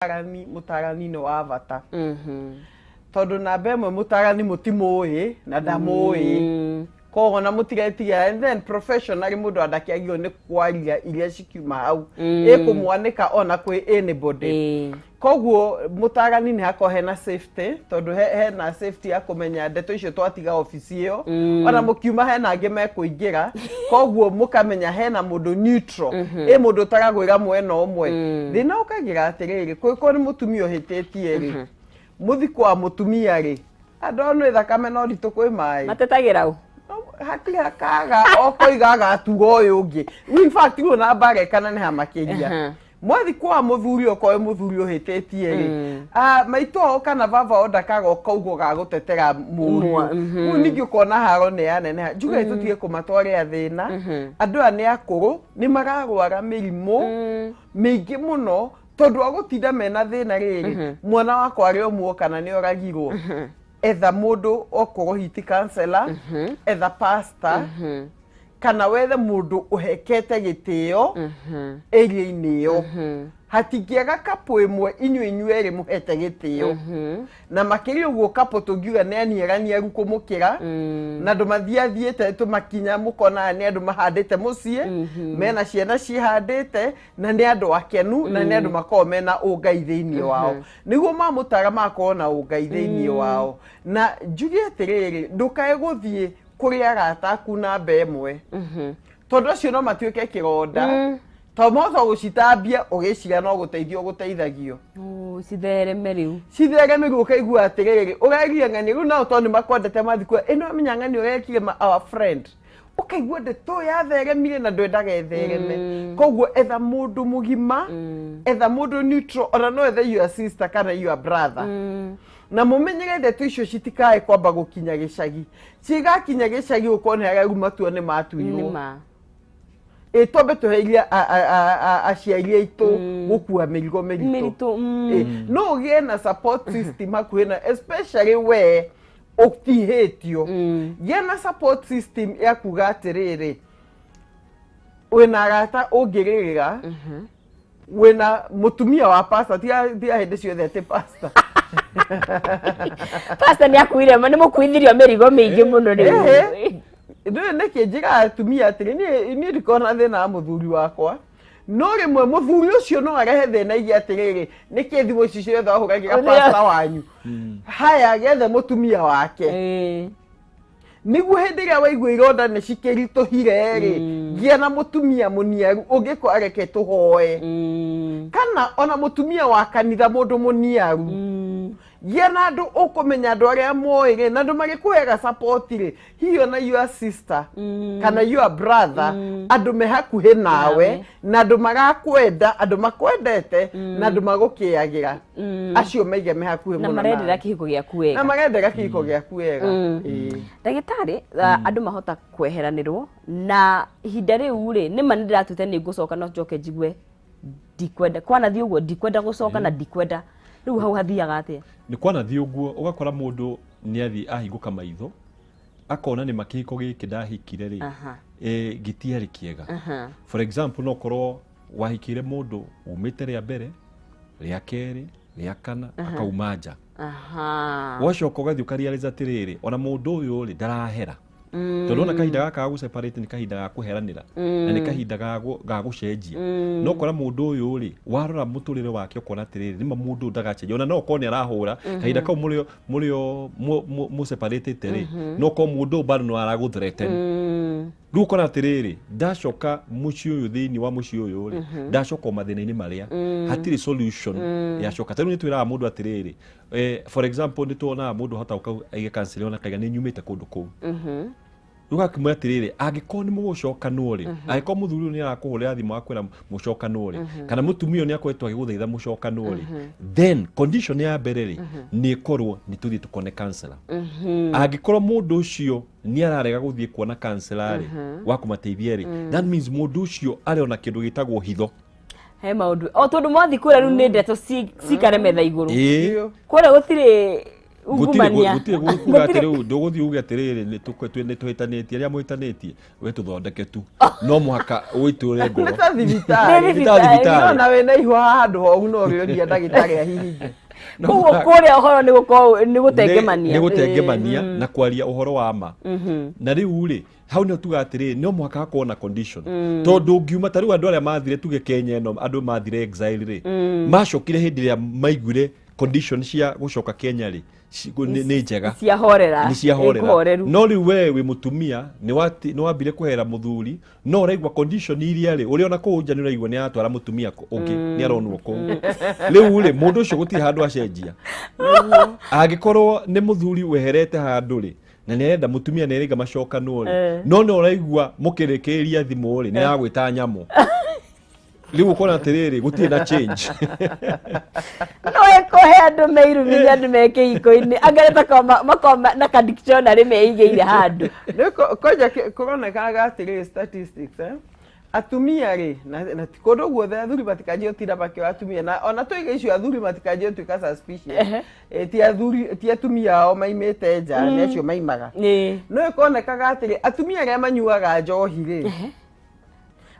Mũtarani nĩ wa bata tondũ namba ĩmwe, mũtarani mũtimũĩ na ndamũĩ, koguo na mũtigetiga. And then professionally, mũndũ andakĩagio nĩ kwaria iria cikiuma hau ĩkũmwanĩka ona kwĩ anybody. Koguo mũtarani nĩ hakorwo hena safety, tondũ hena safety ya kũmenya ndeto icio twatiga obici ĩyo, ona mũkiuma hena angĩ mekũingĩra. Koguo mũkamenya hena mũndũ neutral, ĩ mũndũ ũtaragwĩra mwena ũmwe. Thĩna ũkagira atĩrĩrĩ, kũngĩkorwo nĩ mũtumia ũhĩtĩtie rĩ, mũthi kwa mũtumia rĩ, andũ nĩ thakame no ritũ kwĩ maĩ. Matetagĩra ũ? Hatirĩ hakaga okoiga agatuga ũyũ ũngĩ. In fact, rĩu ona mbara ĩkaneneha makĩria. Mwathi kwa mũthuri, okorwo wĩ mũthuri ũhĩtĩtie rĩ, maitũ ao kana baba ao ndakagoka ũguo ga gũtetera mũriũ. Rĩu ningĩ ũkona haro nĩ yaneneha. Njuge tũtige kũmatwarĩra thĩna. Andũ aya nĩ akũrũ, nĩ mararwara mĩrimũ mĩingĩ mũno tondũ wa gũtinda mena thĩna. Rĩrĩ mwana wakwa arĩ o muo kana nĩ oragirwo? Etha mũndũ, okorwo hiti counselor, etha pastor, kana wethe mũndũ ũhekete gĩtĩo area-inĩ ĩyo. Hatingĩaga couple ĩmwe inyuĩ inyuerĩ mũhete gĩtĩo, na makĩria ũguo couple tũngiuga nĩ aniaraniaru kũmũkĩra, na andũ mathiathiĩte tũmakinya mũkona nĩ andũ mahandĩte mũciĩ, mena ciana ciĩhandĩte, na nĩ andũ akenu, na nĩ andũ makoragwo mena ũngai thĩinĩ wao, nĩguo mamũtara makorwo na ũngai thĩinĩ wao. Na njuge atĩrĩrĩ, ndũkae gũthiĩ kũrĩ arata aku namba ĩmwe, tondũ acio no matuĩke kĩronda, tondũ mahota gũcitambia ũgĩciria no gũteithio gũteithagio. Oh, cithereme rĩu. Cithereme rĩu, ũkaigua atĩrĩrĩ, ũreria ng'ani rĩu nao tondũ nĩ makwendete mathikũ ĩno amenya ng'ani ũrekire ma our friend, ũkaigua ndeto yatheremire na ndwendaga ĩthereme. Koguo etha mũndũ mũgima, etha mũndũ neutral, ona no ethe your sister kana your brother, na mũmenyere ndeto icio citikae kwamba gũkinya gĩcagi. Cigakinya gĩcagi, ũkorwo nĩ harĩa rĩu matua nĩ matuirwo. Nĩ ma. Ĩ twambe tũheirie aciari aitũ gũkua mĩrigo mĩritũ. Mĩritũ. Ĩ, no ũgĩe na support system hakuhĩ na, especially we ũtihĩtio, gĩa na support system ya kuga atĩrĩrĩ, wĩna arata ũngĩrĩrĩra, wĩna mũtumia wa pastor, tiga hĩndĩ ciothe atĩ pastor. Pastor nĩ akuire, nĩ mũkuithirio mĩrigo mĩingĩ mũno rĩu. Ehe. Ndũĩ nĩkĩ njĩraga atumia atĩrĩ, niĩ ndikoragwo na thĩna wa mũthuri wakwa, no rĩmwe mũthuri ũcio no arehe thĩna ige atĩrĩrĩ, nĩkĩ thimũ ici ciothe wahũragĩra pastor wanyu? Haya, gethe mũtumia wake, nĩguo hĩndĩ ĩrĩa waigua ironda nĩ cikĩritũhire rĩ, gĩa na mũtumia mũniaru ũngĩkora reke tũhoe, kana ona mũtumia wa kanitha, mũndũ mũniaru. Gĩa na andũ ũkũmenya, andũ arĩa moĩ rĩ, na andũ magĩkũheaga support rĩ, hihi ona your sister kana your brother, andũ me hakuhĩ nawe, Nawe. na andũ marakwenda, andũ makwendete, na andũ magũkĩagĩra, acio maige me hakuhĩ na mũno marendera nawe. kĩhiko gĩaku Na wega. marendera kĩhiko gĩaku wega. Ĩĩ. Ndagĩtarĩ, andũ mahota kweheranĩrwo na ihinda rĩu rĩ, nĩma nĩ ndĩratuĩte nĩ ngũcoka, no njoke njigue ndikwenda, kwanathiĩ ũguo ndikwenda gũcoka na ndikwenda rĩu, hau hathiaga atĩa? Nĩ kwanathiĩ ũguo, ũgakora mũndũ nĩ athiĩ ahingũka maitho, akona nĩ makĩhiko gĩkĩ ndahikire rĩ, gĩtiarĩ kĩega. For example, no korwo wahikire mũndũ umĩte rĩa mbere, rĩa kerĩ, rĩa kana, akauma nja. Wacoka ũgathiĩ ũkarealize atĩrĩrĩ, ona mũndũ ũyũ rĩ, ndarahera, tondũ ona kahinda gaka ga gũseparate nĩ kahinda ga kũheranĩra na nĩ kahinda ga gũcenjia. No kora mũndũ ũyũ rĩ, warora mũtũrĩre wake ũkona atĩrĩrĩ, nĩma mũndũ ũyũ ndagacenjia, ona no ũkorwo nĩ arahũra kahinda kau mũrĩo mũseparatĩte rĩ, no ũkorwo mũndũ ũyũ bado no aragũthreaten. Rĩu ũkona atĩrĩrĩ, ndacoka mũciĩ ũyũ, thĩinĩ wa mũciĩ ũyũ rĩ, ndacoka o mathĩna-inĩ marĩa, hatirĩ solution yacoka. Ta rĩu nĩ twĩraga mũndũ atĩrĩrĩ, for example, nĩ tuonaga mũndũ hota gũka aige counseling, ona kaiga nĩ nyumĩte kũndũ kũu. Rĩu gakĩmwĩra atĩrĩrĩ, angĩkorwo nĩ mũgũcokanwo rĩ, angĩkorwo mũthuri ũyũ nĩ arakũhũrĩra thimũ akwĩra mũcokanwo rĩ, kana mũtumia ũyũ nĩ akoretwo agĩgũthaitha mũcokanwo rĩ, then condition ya mbere rĩ, nĩ ĩkorwo nĩ tũthiĩ tũkone counselor. Angĩkorwo mũndũ ũcio nĩ ararega gũthiĩ kuona counselor rĩ, wa kũmateithia rĩ, that means mũndũ ũcio arĩ ona kĩndũ gĩtagwo hitho. He maũndũ o tondũ mwathi kũrĩa rĩu nĩ ndeto cikare metha igũrũ. Ĩĩ. Kũrĩa gũtirĩ. ungumania gũtirĩ kuga atĩrĩ ndũgũthiĩ uge atĩrĩrĩ nĩ tũhĩtanĩtie arĩa mũhĩtanĩtie we tũthondeke tu no mũhaka ũitũre ngoro nĩ ta thibitarĩ na wĩna ihũa handũ horu no ũrĩũria ndagĩtarĩ ahihinye koguo kũrĩa ũhoro nĩ gũkorwo nĩ gũtengemania nĩ gũtengemania na kwaria ũhoro wa ma na rĩu rĩ hau nĩho tuga atĩrĩrĩ no mũhaka hakorwo na condition tondũ ũngiuma ta rĩu andũ arĩa mathire tuge Kenya ĩno andũ mathire exile rĩ macokire hĩndĩ ĩrĩa maiguire condition cia gũcoka Kenya rĩ nĩ njega ciahorera nĩ ciahorera no rĩu we wĩ mũtumia nĩ wambire kũhera mũthuri no ũraigua condition iria rĩ ũrĩa ona kũu nja nĩ ũraigua nĩ aratwara mũtumia ũngĩ nĩ aronwo kũu rĩu rĩ mũndũ ũcio gũtirĩ handũ acenjia angĩkorwo nĩ mũthuri weherete handũ rĩ na nĩ arenda mũtumia nĩ araiga macokanwo rĩ no nĩ ũraigua mũkĩrĩkĩrĩria thimũ rĩ nĩ aragwĩta nyamũ rĩu ũkona atĩrĩrĩ gũtirĩ na change no ĩkũhe andũ meirumithia andũ me kĩhiko-inĩ angĩ makoma na ka dictionary meigĩire handũ nĩ kwanja kũronekaga atĩrĩrĩ statistics atumia rĩ na ti kũndũ guothe athuri matikanjie gũtinda makĩoya atumia na ona tũige icio athuri matikanjie gũtuĩka suspicious ti athuri ti atumia ao maimĩte nja nĩ acio maimaga no ĩkonekaga atĩrĩ atumia arĩa manyuaga njohi rĩ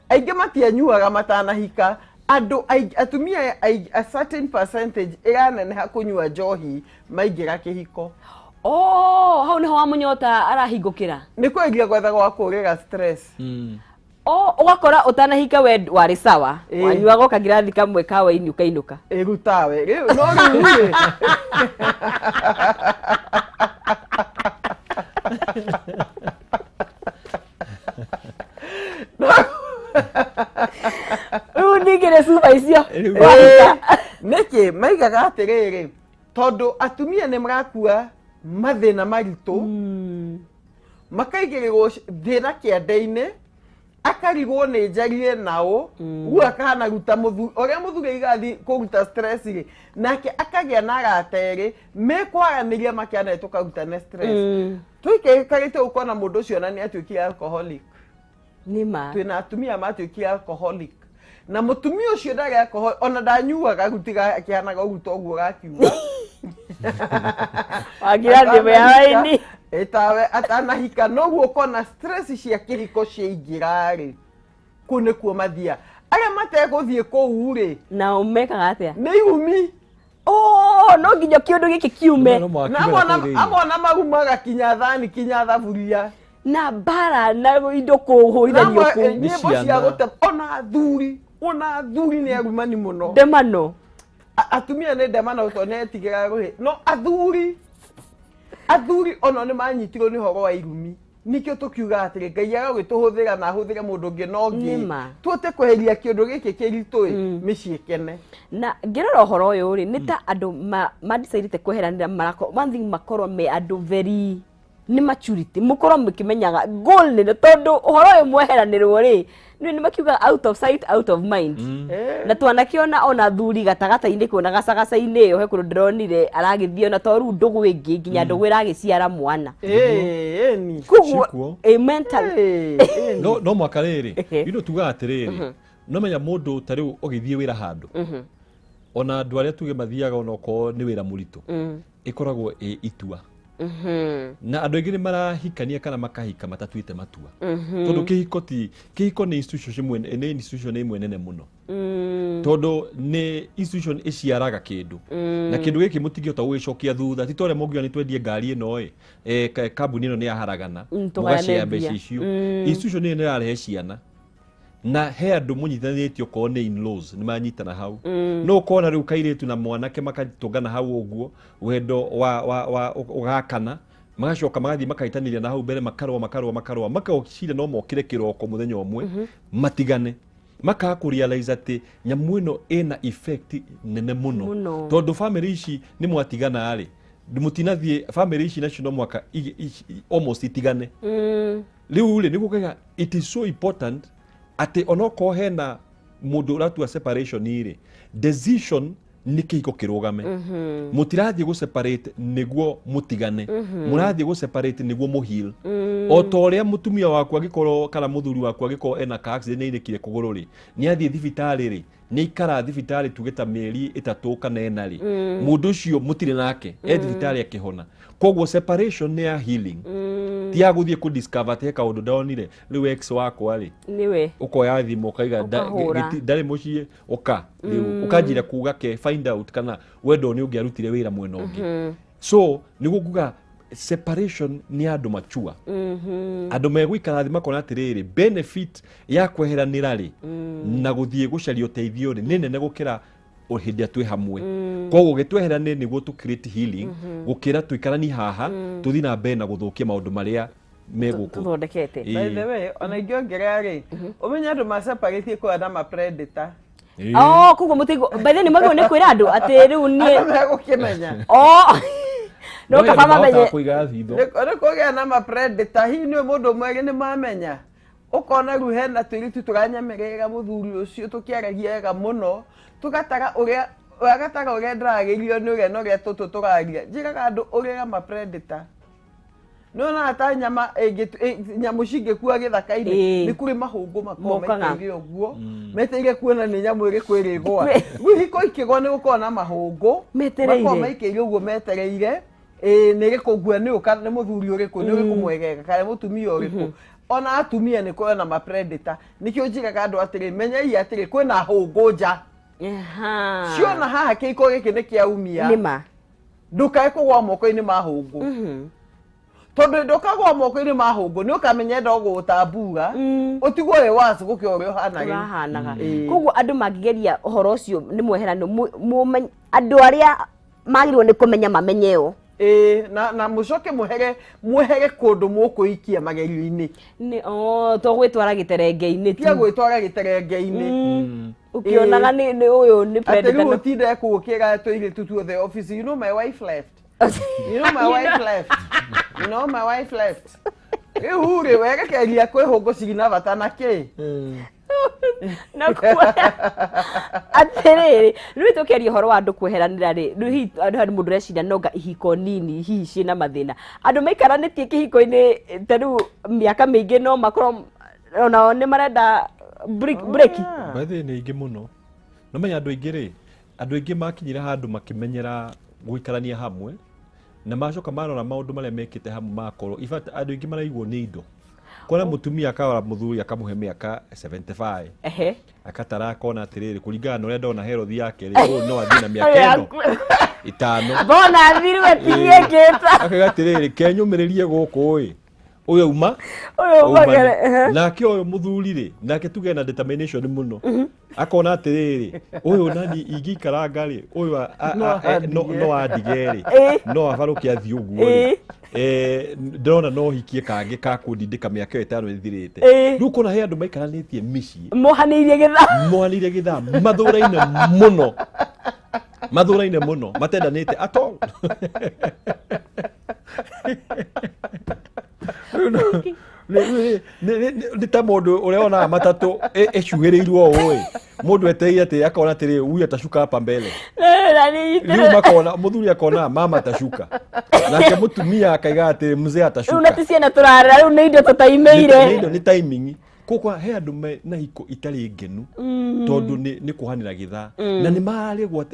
aingĩ matianyuaga matanahika andũ atumia a certain percentage ĩraneneha kũnyua njohi maingĩra kĩhiko oh hau nĩho wamũnyota arahingũkĩra nĩ kwendia gwetha gwa kũrĩra stress oh ũgakora ũtanahika we warĩ sawa wanyuaga ũkagirathi kamwe ka waini ũkainũka ĩru tawe rĩu no rĩu rĩ rĩu ningĩ nĩ cuba icio nĩkĩ maigaga atĩrĩrĩ tondũ atumia nĩ marakua mathĩna maritũ makaigĩrĩrwo thĩna kĩande-inĩ akarigwo nĩ njarie nao guo akahana ruta mũthuri ũrĩa mũthuri aigathi kũruta stress rĩ nake akagĩa na arata erĩ mekwaranĩria makĩana tũkarutane stress tũikarĩte ũkona mũndũ ũcio na nĩ atuĩkire alcoholic nĩma twĩna atumia matuĩkire alcoholic na mũtumia ũcio ndarĩ alcohol ona ndanyuaga rutiga akĩhanaga ũguo toguo gakiuga wagira thimũ ya waini ĩtawe atanahika noguo ũkona stress cia kĩhiko ciaingĩra rĩ kũu nĩkuo mathia arĩa mategũthiĩ kũu rĩ nao mekaga atĩa nĩ irumi oh no nginya kĩũndũ gĩkĩ kiume na amwe ona marumaga kinya thani kinya thaburia na mbara na indo kũhũrithanio kũu nyĩmbo cia gũte ona athuri nĩ arumani mũno ndemano atumia nĩ ndemano tondũ nĩ etigĩra rũhĩ no athuri ona nĩ manyitirwo nĩ ũhoro wa irumi nikĩo tũkiuga atĩrĩ Ngai arogĩtũhũthĩra na ahũthĩre mũndũ ũngĩ no ũngĩ tũhote kweheria kĩũndũ gĩkĩ kĩritũ ĩ mĩciĩ kene na ngĩrora ũhoro ũyũ rĩ nĩ ta andũ madecidĩte kweheranĩra marako one thing makorwo me andũ very nĩ maturity mũkorwo mũkĩmenyaga goal nĩ tondũ ũhoro ũyũ mweheranĩrwo rĩ nĩ makiuga out of sight out of mind na twanakĩona ona thuri gatagatĩ-inĩ kuona gacagaca-inĩ ĩyo he kũndũ ndĩronire aragĩthiĩ ona to rĩu ndũgũ ĩngĩ nginya ndũgũ ĩragĩciara mwana koguo mental no mwaka rĩrĩ ino tugaga atĩrĩrĩ no menya mũndũ ta rĩu ũgĩthiĩ wĩra handũ ona andũ arĩa tuge mathiaga ona okorwo nĩ wĩra mũritũ ĩkoragwo ĩ itua na andũ aingĩ nĩ marahikania kana makahika matatuĩte matua tondũ kĩhiko ti kĩhiko nĩ institution ĩmwe nĩ institution ĩmwe nene mũno tondũ nĩ institution ĩciaraga kĩndũ na kĩndũ gĩkĩ mũtingĩhota gũgĩcokia thutha ti ta ũrĩa mũngiuga nĩ twendie ngari ĩno ĩ kambuni ĩno nĩ yaharagana mũgacea mbeca icio institution ĩyo nĩ ĩrarehe ciana na he andũ mũnyitanĩtie okorwo nĩ in-laws nĩ manyitana hau no ũkona rĩu kairĩtu na mwanake makatũngana hau ũguo wendo wa ũgakana magacoka magathiĩ makahĩtanĩria na hau mbere makarũa makarũa makarũa makeciria no mokĩre kĩroko mũthenya ũmwe matigane makaga kũ realize atĩ nyamũ ĩno ĩna effect nene mũno tondũ family ici nĩ mwatigana rĩ mũtinathiĩ family ici nacio no mwaka almost itigane rĩu rĩ nĩguo kaiga it is so important atĩ onokorwo hena mũndũ ũratua separation rĩ decision nĩ kĩhiko kĩrũgame mũtirathiĩ gũ separate nĩguo mũtigane mũrathiĩ gũ separate nĩguo mũ heal o ta ũrĩa mũtumia waku angĩkorwo kana mũthuri waku angĩkorwo ena ka accident nĩ ainĩkire kũgũrũ rĩ nĩ athiĩ thibitarĩ rĩ Nĩ aikara thibitarĩ tuge ta mĩeri 3 kana 4 rĩ, mũndũ ũcio mũtirĩ nake e thibitarĩ akĩhona. Koguo separation nĩ ya healing, ti ya gũthiĩ kũ discover atĩ he kaũndũ ndonire rĩu ex wakwa rĩ. Nĩwe. Ũkoya thimũ ũkaiga Ũkahũra. Ndarĩ mũciĩ, ũka rĩu ũkanjira kuga ke find out kana wendo nĩ ũngĩarutire wĩra mwena ũngĩ. So nĩguo nguga separation nĩ andũ mature, andũ megũikara thĩ makona atĩrĩrĩ, benefit ya kweheranĩra rĩ na gũthiĩ gũcaria ũteithio rĩ nĩ nene gũkĩra o hĩndĩ ĩrĩa twĩ hamwe. Koguo gĩtweherane nĩguo tũ create healing, gũkĩra tũikarani haha tũthiĩ na mbere na gũthũkia maũndũ marĩa me gũkũ. Tũthondekete. By the way, ona ingĩongerera rĩ, ũmenye andũ maceparĩtie kũrĩa na mapredator. Oh, koguo mũtigo by the way nĩ mwagĩrĩirwo nĩ kwĩra andũ atĩ rĩu niĩ Andũ megũkĩmenya. Oh, no No kaba andũ mahotaga mamenye. kũiga thitho. Nĩ kũgĩa na mapredator, hihi nĩ mũndũ ũmwe nĩ mamenya. Ũkona rĩu hena tũirĩtu tũranyemerera mũthuri ũcio tũkĩaragia wega mũno, tũgatara ũrĩa agataga ũrĩa ndĩragĩrio nĩ ũrĩa na ũrĩa tũtũ tũraria. Njĩraga andũ ũrĩa mapredator. Nĩ onaga ta nyama nyamũ cingĩkua gĩthaka-inĩ, nĩ kũrĩ mahũngũ makoragwo Mokaga. metereire ũguo, metereire kuona nĩ nyamũ ĩrĩkũ ĩrĩgũa. Rĩu hiko ikĩgwa nĩ gũkoragwo na mahũngũ Metereire. makoragwo maikĩire ũguo metereire, nĩ ĩrĩkũ ngua nĩ ũka, nĩ mũthuri ũrĩkũ, nĩ ũrĩkũ mwegega kana mũtumia ũrĩkũ. Ona atumia nĩ kũrĩ na mapredator. Nĩkĩo njĩraga andũ atĩrĩ, menyai atĩrĩ, kwĩna hũngũ nja. Ciona haha kĩhiko gĩkĩ nĩ kĩaumia. Nĩma. Ndũkae kũgũa moko-inĩ ma hũngũ. Tondũ ndũkagũa moko-inĩ ma hũngũ, nĩ ũkamenya enda ũgũgũtambura, ũtigwo wĩ wacu gũkĩra ũrĩa ũhana rĩu. Ũrahanaga. Koguo andũ mangĩgeria ũhoro ũcio nĩ mweherano, andũ arĩa magĩrĩirwo nĩ kũmenya mamenye o. Na mũcoke mwehere kũndũ mũkũikia magerio-inĩ. Nĩ, oh, to gwĩtwara gĩterenge-inĩ tu. Tia gwĩtwara gĩterenge-inĩ. Ũkĩonaga nĩ ũyũ nĩ Atĩ predator rĩu na- ũtinde kũu ũkĩra tũirĩtu tuothe office, you know my wife left. You know my wife left. You know my wife left. Rĩu rĩ, werekeria kwĩ hũngũ cina bata na kĩ? Na kuoya. Atĩrĩrĩ, rĩu tũkĩaria ũhoro wa andũ kweheranĩra rĩ, rĩu hihi andũ harĩ mũndũ ũreciria nonga ihiko nini hihi ciĩna mathĩna. Andũ maikaranĩtie kĩhiko-inĩ ta rĩu mĩaka mĩingĩ no makorwo onao nĩ marenda break. Oh, yeah. By the way, nĩ aingĩ mũno. No menya andũ aingĩ rĩ, andũ aingĩ makinyire handũ makĩmenyera gũikarania hamwe, na macoka marora maũndũ marĩa mekĩte hamwe makorwo. In fact, andũ aingĩ maraigwo nĩ indo. Kora mũtumia akarora mũthuri akamũhe mĩaka 75. Akatara akona atĩrĩrĩ, kũringana na ũrĩa ndona health yake rĩ, ũyũ no athiĩ na mĩaka ĩno 5. Mbona athirwe tigie ngĩta. Akauga atĩrĩrĩ, kenyũmĩrĩrie gũkũ ĩ. Ũyũ auma, Ũyũ auma auma nĩ. gere, Nake ũyũ mũthuri rĩ, nake tuge na determination mũno. Akona atĩrĩrĩ, ũyũ nani ingĩikaranga rĩ, ũyũ No andige. no andige rĩ, no abarũke athiĩ ũguo rĩ. Ndĩrona no hikie kangĩ ka kũndindĩka mĩaka ĩyo 5 ĩthirĩte. Rĩu ũkona he andũ maikaranĩtie mĩciĩ. Mohanĩirie gĩthaa. Mohanĩirie gĩthaa, mathũraine mũno. Mathũraine mũno, matendanĩte at all. Rĩu no, nĩ ta mũndũ ũrĩa wonaga matatũ ĩcuhĩrĩirwo ũũ ĩ. Mũndũ etereire atĩ akona atĩrĩ, huyu atashuka hapa mbele. Na nĩ Rĩu makona, mũthuri akona mama atashuka. Nake mũtumia akaiga atĩ mzee atashuka. Rĩu na ti ciana tũrarera, rĩu nĩ indo tũtaimĩire. Nĩ indo, nĩ timing. Koguo he andũ me na hiko itarĩ ngenu, tondũ nĩ kuohanĩra gĩthaa. Na nĩ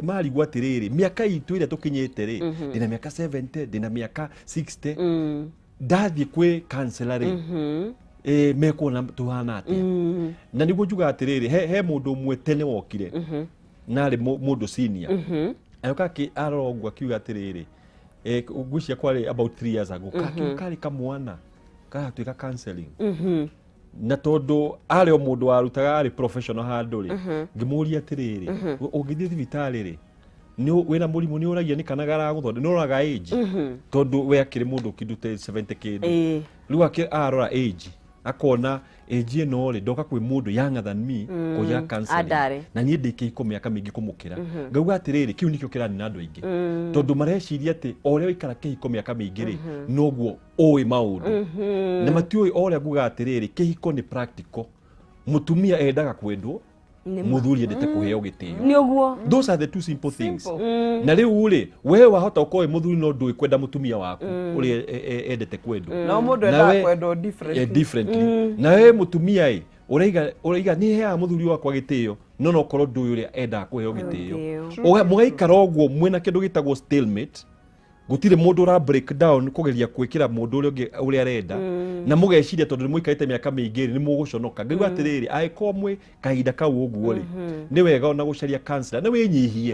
marigwo atĩrĩrĩ, mĩaka itũ ĩrĩa tũkinyĩte rĩ, ndĩna mĩaka 70, ndĩna mĩaka 60, ndathiĩ kwĩ counselor rĩ, mekuona tũhana atĩa. Na nĩguo njugaga atĩrĩrĩ, he mũndũ ũmwe tene wokire, na arĩ mũndũ senior. Agĩũka arora ũguo akiuga atĩrĩrĩ, ngwĩciria kwarĩ about 3 years ago, karĩ kamwana karatuĩka counseling. Na tondũ arĩ o mũndũ warutaga, arĩ professional handũ rĩ, ngĩmũria atĩrĩrĩ, ũngĩthiĩ thibitarĩ rĩ, wĩna mũrimũ nĩ ũragia nĩ kana garagũthonde, nĩ ũroraga age, tondũ we akĩrĩ mũndũ kĩndũ ta 70 kĩndũ. Rĩu arora age, akona age ĩno rĩ, ndoka kwĩ mũndũ younger than me, kũgĩa counseling. Andare. Na niĩ ndĩ kĩhiko mĩaka mĩingĩ kũmũkĩra. Ngauga atĩrĩrĩ, kĩu nĩkĩo kĩranina andũ aingĩ. Tondũ mareciria atĩ o ũrĩa waikara kĩhiko mĩaka mĩingĩ rĩ, noguo ũĩ maũndũ. Na matiũĩ o ũrĩa nguga atĩrĩrĩ, kĩhiko nĩ practical. Mũtumia endaga kwendwo, mũthuri endete kũheo gĩtĩo. Nĩ ũguo. Those are the two simple things. Simple. Na rĩu rĩ, we wahota gũkorwo wĩ mũthuri no ndũĩ kwenda mũtumia waku ũrĩa endete kwendwo. No mũndũ Na endaga we kwendwo differently. Differently. Na we mũtumia ĩ, Ũraiga nĩ heaga mũthuri wakwa gĩtĩo, no no korwo ndũĩ ũrĩa endaga kũheo gĩtĩo. Gĩtĩo. Mũgaikara ũguo mwĩna kĩndũ gĩtagwo stalemate, gũtirĩ mũndũ ũra break down kũgeria gwĩkĩra mũndũ ũrĩa ũngĩ ũrĩa arenda, na mũgeciria tondũ nĩ mũikarĩte mĩaka mĩingĩ rĩ, nĩ mũgũconoka. Ngaigua atĩrĩrĩ, angĩkorwo mwĩ kahinda kau ũguo rĩ, nĩ wega ona gũcaria counselor na wĩnyihie,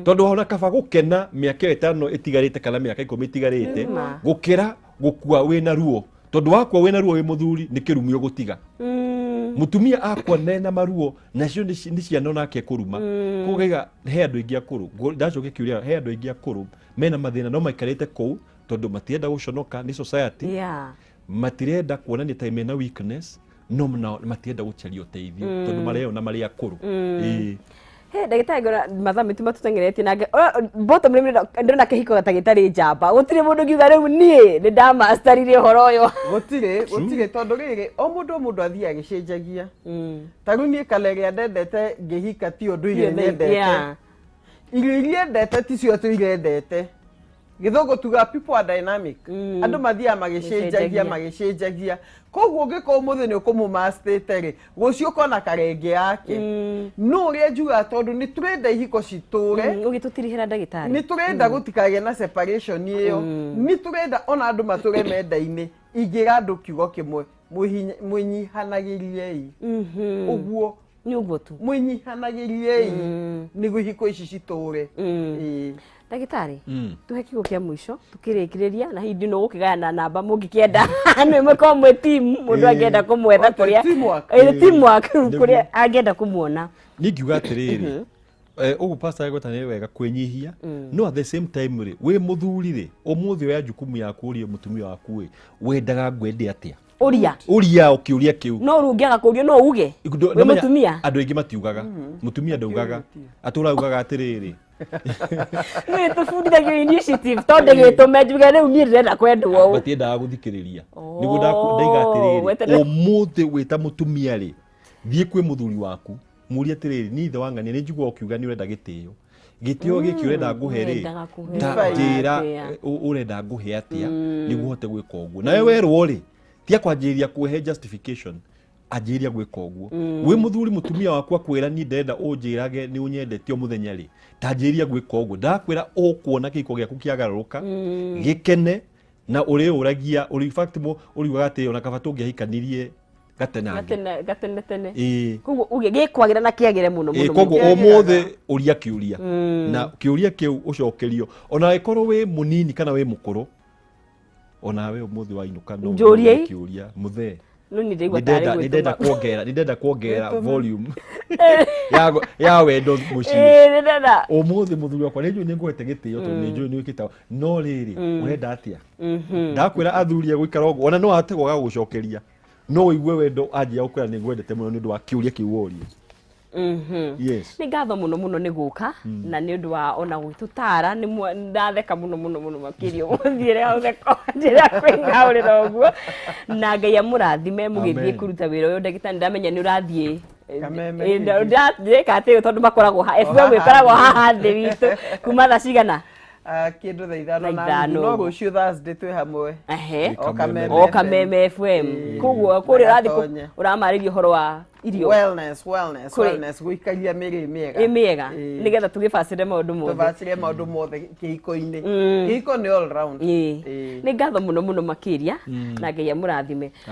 tondũ ona kaba gũkena mĩaka ĩyo 5 ĩtigarĩte kana mĩaka 10 ĩtigarĩte, gũkĩra gũkua wĩna ruo, tondũ wakua wĩna ruo wĩ mũthuri nĩ kĩrumi ũgũtiga. Mũtumia akua nena maruo nacio nĩ ciana onake kũruma. Koguo ngaiga he andũ aingĩ akũrũ, ndacokia kĩũria, he andũ aingĩ akũrũ mena mathĩna no maikarĩte kũu tondũ matirenda gũconoka nĩ society, matirenda kuonania ta mena weakness, no matirenda gũcaria ũteithio tondũ mareyona marĩ akũrũ. Ĩĩ. He ndagĩtarĩ, ngona mathaa maitũ matũteng'eretie na bottom line ndĩrona kĩhiko ta gĩtarĩ njamba, gũtirĩ mũndũ ngiuga rĩu niĩ nĩ ndamasterire ũhoro ũyũ. Gũtirĩ, tondũ rĩrĩ, o mũndũ o mũndũ athiĩ agĩcenjagia. Ta rĩu niĩ kala ĩrĩa ndendete ngĩhika ti ũndũ iria nyendete. Irio iria endete ticio tũire endete. Gĩthũngũ tuga people are dynamic. Andũ mathiaga magĩcenjagia, Magĩcenjagia. Magĩcenjagia. Koguo ũngĩkorwo ũmũthĩ nĩ ũkũmũmastĩte rĩ, rũciũ ũkona karenge yake. No ũrĩa njugaga, tondũ nĩ tũrenda ihiko citũre, Ũgĩtũtirihĩra, ndagĩtarĩ. Nĩ tũrenda gũtikagĩe na separation ĩyo, nĩ tũrenda ona andũ matũre mendaine. Ingĩra andũ kiugo kĩmwe, mwĩnyihanagĩriei ũguo. Nĩ ũguo tu. Mwĩnyihanagĩriei nĩguo ihiko ici citũre. Ĩĩ. Ndagĩtarĩ, tũhe kiugo kĩa mũico tukĩrĩkĩrĩria, na hihi no gũkĩgayana namba mũngĩkĩenda nĩ mũkorwo mwĩ team, mũndũ angĩenda kũmwetha Okay, kũrĩa teamwork. Ĩĩ, teamwork. Nĩguo. Kũrĩa angĩenda kũmuona. Niĩ ngiuga atĩrĩrĩ, ũguo pastor agweta nĩ wega kwĩnyihia, no at the same time rĩ, wĩ mũthuri rĩ, ũmũthĩ oya jukumu yaku, ũrie mũtumia waku ĩ, wendaga ngwende atĩa? Ũria. Ũria o kĩũria kĩu. No rĩu ũngĩaga kũrio no uge wĩ Namenya mũtumia. Andũ aingĩ matiugaga, mũtumia ndaugaga, atũra augaga atĩrĩrĩ, Nĩ tũbundithagio initiative, tondũ gĩtũme njuge rĩu niĩ ndĩrenda kwendwo ũũ. Matiendaga gũthikĩrĩria. Nĩguo ndaiga atĩrĩrĩ, weterere. Ũmũthĩ wĩ ta mũtumia rĩ, thiĩ kwĩ mũthuri waku, mũrie atĩrĩrĩ, niĩ ithe wa ng'ania nĩ njiguaga ũkiuga nĩ ũrenda gĩtĩo, gĩtĩo gĩkĩ ũrenda ngũhe rĩ, Ũrendaga kũhe ta atĩa? njĩra ũrenda ngũhe atĩa nĩguo hote gwĩka ũguo. Nawe werwo rĩ, tia kwanjĩrĩria kũhe justification, anjĩrĩria gwĩka ũguo. Wĩ mũthuri, mũtumia waku akwĩra niĩ ndĩrenda ũnjĩrage nĩ ũnyendete o mũthenya rĩ, ta anjĩrĩria gwĩka ũguo. Ndakwĩra ũkuona kĩhiko gĩaku kĩagarũrũka gĩkene, na ũrĩũragia ũrĩ, in fact ũriugaga atĩ ona kaba tũngĩahikanirie gatenange. Gatene gatene tene. Ĩĩ. Koguo uge gĩkwagĩra na kĩagĩre mũno Ĩĩ, mũno. koguo Mũno. ũmũthĩ ũria kĩũria, na kĩũria kĩu ũcokerio, ona angĩkorwo wĩ mũnini kana wĩ mũkũrũ, onawe ũmũthĩ wainũka no Njũrie. ũrie kĩũria, mũthee, No nĩ ndĩraigua tarĩ nĩndenda gwĩtũma. kuongerera volume ya wendo mũciĩ. Ĩĩ, nĩ ndĩrenda. Ũmũthĩ mũthuri wakwa, nĩ njũĩ nĩ ngũhete gĩtĩo tondũ nĩ njũĩ nĩ wĩkĩte, no rĩrĩ, ũrenda atĩa? Ndakwĩra athuri a gũikara ũguo, ona no ahote kwaga gũgũcokeria, no ũigue wendo anjia gũkwĩra nĩ ngwendete mũno nĩ ũndũ wa kĩũria kĩu woria. Yes. Nĩ ngatho mũno mũno nĩ gũka na nĩ ũndũ wa ona gwĩtũtara. Nĩ ndatheka mũno mũno mũno makĩria ũmũthiĩre hau theko njĩra kwĩng'aũrĩra ũguo, na Ngai amũrathime mũgĩthiĩ Amen. kũruta wĩra ũyũ. Ndagĩtarĩ, ndamenya nĩ ũrathiĩ Kameme Eh, kĩngĩ. ndĩreka atĩ tondũ makoragwo ha O FM haha ĩkoragwo thĩ. Haha thĩ witũ kuma thaa cigana? Ah, kĩndũ thaa 5 Thaa na 5 nuthu, no ũguo. rũciũ Thursday twĩ hamwe. Ehe. O Kameme. O Kameme FM. Koguo kũrĩa ũrathiĩ Magatonye. ũramarĩria ũhoro wa irio. Wellness, wellness, Kũrĩ. wellness, gũikaria mĩrĩ mĩega. Ĩ mĩega. Ĩĩ. Nĩgetha tũgĩbacĩre maũndũ mothe. Tũbacĩre maũndũ mothe kĩhiko-inĩ. Kĩhiko nĩ all round. Ĩĩ. Ĩĩ. Nĩ ngatho mũno mũno makĩria, na Ngai amũrathime.